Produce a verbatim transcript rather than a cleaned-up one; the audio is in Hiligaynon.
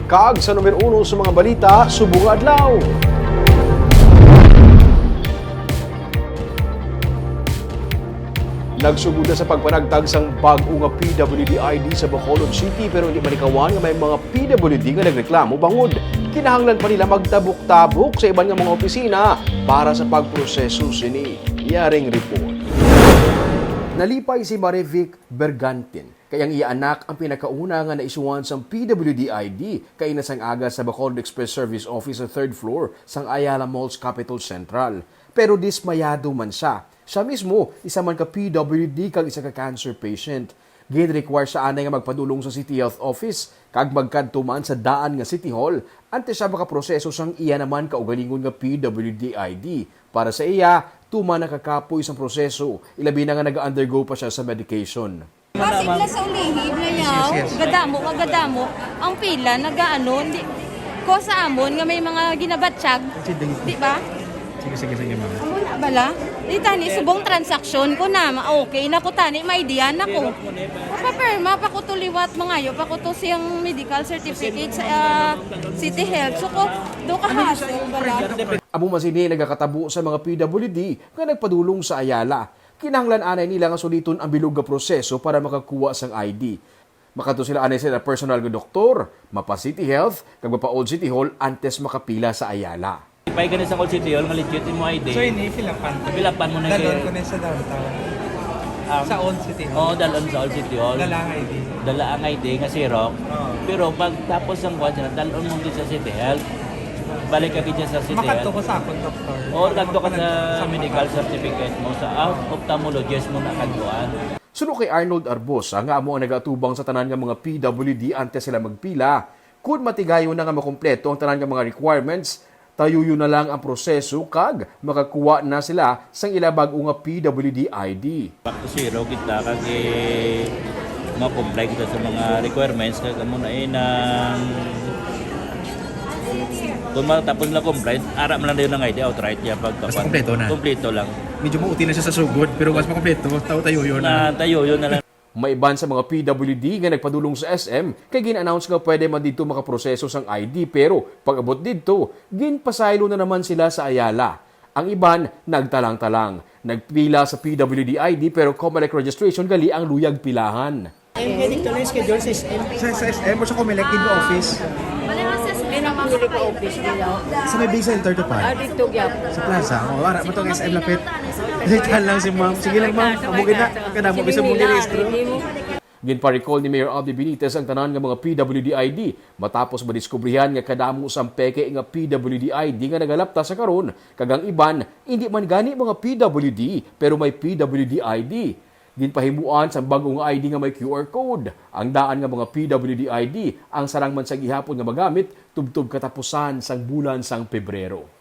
Kag sa numero uno sa mga balita subong nga adlaw. Nagsugod na sa pagpanagtag sang bag-o nga P W D I D sa Bacolod City, pero hindi malikawan nga may mga P W D nga nagreklamo bangod kinahanglan pa nila magtabok-tabok sa iban nga mga opisina para sa pagproseso sini. Yaring report. Nalipay si Marivic Bergantin kay ang iya anak ang pinakauna nga naisuhan sang P W D I D kaina sang aga sa Bacolod Express Service Office sa third floor sang Ayala Mall's Capitol Central. Pero dismayado man sia. Sia mismo, isa man ka P W D kag isa ka cancer patient. Gin-require sia anay nga magpadulong sa City Health Office kag magkadto man sa daan nga City Hall antes sia makaproseso sang iya naman kaugalingon nga P W D I D. Para sa iya, tuman nakakapoy sang proseso, ilabi na nga naga-undergo pa sia sa medication. Pasig na sa ulihi, blayaw. Yes, yes, yes. Gadamo, nga gadamo. Ang pila, nagaano, di, ko sa amon nga may mga ginabatyag. Sige, sige. Di ba? Sige, sige, sige, ma'am. Amo na bala? Di tani, subong transaksyon ko na, ma-, okay na ko tani, may diyan ako. Papapirma pa ko to liwat, mangayo pa ko to siyang medical certificate sa, ah, City Health. So ko, do ka hassle bala. Amo man sini nagakatabo sa mga P W D nga nagpadulong sa Ayala. Kinahanglan anay nila nga suliton ang bilog nga proseso para makakuha sang I D. Makadto sila anay sa ila personal nga doktor, mapa-City Health, kag mapa-Old City Hall antes makapila sa Ayala. Ipay ka na sa Old City Hall nga legit imo I D. So, ini, fill-upan ko. Fill-upan mo na. Dalon ko na sa downtown. Um, sa Old City Hall. Oo, dalon sa Old City Hall. Dala ang I D. Dala ang I D nga xerox. Oo. Pero pagtapos ng kuwan sila, dalon mo din sa City Health. Balik ka din sa City Health. Makadto ko sa akong doktor. Oo, nagto ka sa medical certificate mo, sa op-, ophthalmologist mo na kagkuan. Suno kay Arnold Arbosa, nga amo ang nagaatubang sa tanan nga mga P W D antes sila magpila, kun matigayon na nga makumpleto ang tanan nga mga requirements, tayuyon na lang ang proseso kag makakuha na sila sang ila bag-o nga P W D I D. Back to zero kita kag, eh, ma-comply kita sa mga requirements kag amo na, eh, nang kung matapos na comply, ara man lang dayon ang I D outright niya pag Mas kompleto na. Kompleto lang. Medyo mauti na siya sa sugod, pero mas makompleto, tao tayo yun, Na ah. Tayo yun na lang. May iban sa mga P W D nga nagpadulong sa S M kay gin-announce nga pwede man didto makaproseso sang I D, pero pag-abot didto, ginpasaylo na naman sila sa Ayala. Ang iban nagtalang-talang, nagpila sa P W D I D pero Comelec registration gali ang luyag pilahan. Ay, pwede to na schedule sa S M. Sa, sa S M o sa Comelec, in office? Wala nga sa S M. Sa may Bay Center to pa? Ah, dito gyapon. Sa plaza. O, ara mo tong S M lapit. Dito lang si ma'am. Sige lang, ma'am. Amo gid na. Kadamo, bisa mo girehistro. Ginpa-recall ni Mayor Abby Benitez ang tanan nga mga P W D I D matapos madiskubrihan nga kadamo sang peke nga P W D I D nga nagalapta sa karon, kag ang iban indi man gani mga P W D pero may P W D I D. Ginpahimuan sang bag-o nga I D nga may Q R code. Ang daan nga mga P W D I D ang sarang man sa gihapon nga magamit tubtob katapusan sang bulan sang Pebrero.